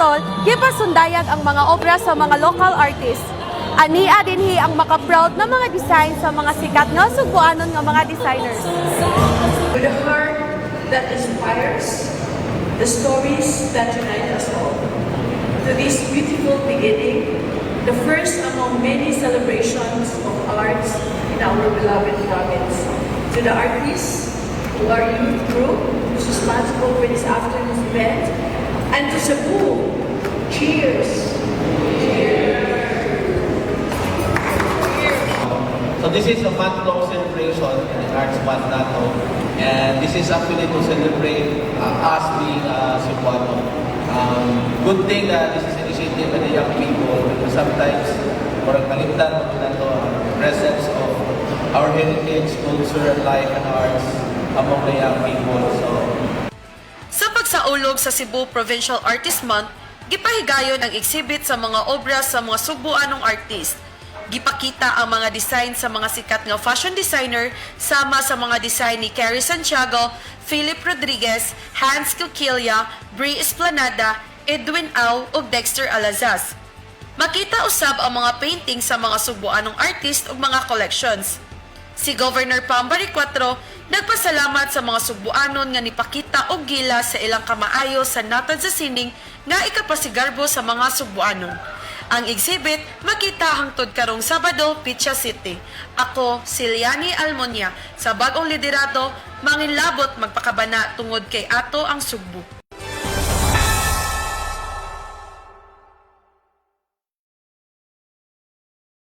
Hall, gipasundayag ang mga obra sa mga local artists. Ania dinhi ang maka-proud na mga design sa mga sikat nga Sugbuanon nga mga designers. With a heart that inspires, the stories that unite us all. To this beautiful beginning, the first among many celebrations of arts in our beloved province. To the artists, to our youth group, who's responsible for this afternoon's event, and to Cebu, cheers! So this is a month-long celebration in the Arts Month nato. And this is actually to celebrate us being Cebuano. Good thing that this is initiative by the young people because sometimes murag malimtan mo nato ang presence of our heritage, culture, and life and arts among the young people. So Sa pagsaulog sa Cebu Provincial Artist Month, gipahigayon ang exhibit sa mga obra sa mga Sugbuanong artist. Gipakita ang mga design sa mga sikat nga fashion designer sama sa mga design ni Cary Santiago, Philip Rodriguez, Hans Coquilla, Brie Esplanada, Edwin Au ug Dexter Alazas. Makita usab ang mga painting sa mga Sugbuanong artist ug mga collections. Si Governor Pam Baricuatro nagpasalamat sa mga Sugbuanon nga nipakita og gila sa ilang kamaayo sa natad sa sining nga ikapasigarbo sa mga Sugbuanon. Ang exhibit makita hangtod karong Sabado, Picha City. Ako, si Liani Almonia, sa bagong liderato, manginlabot magpakabana tungod kay ato ang Sugbo.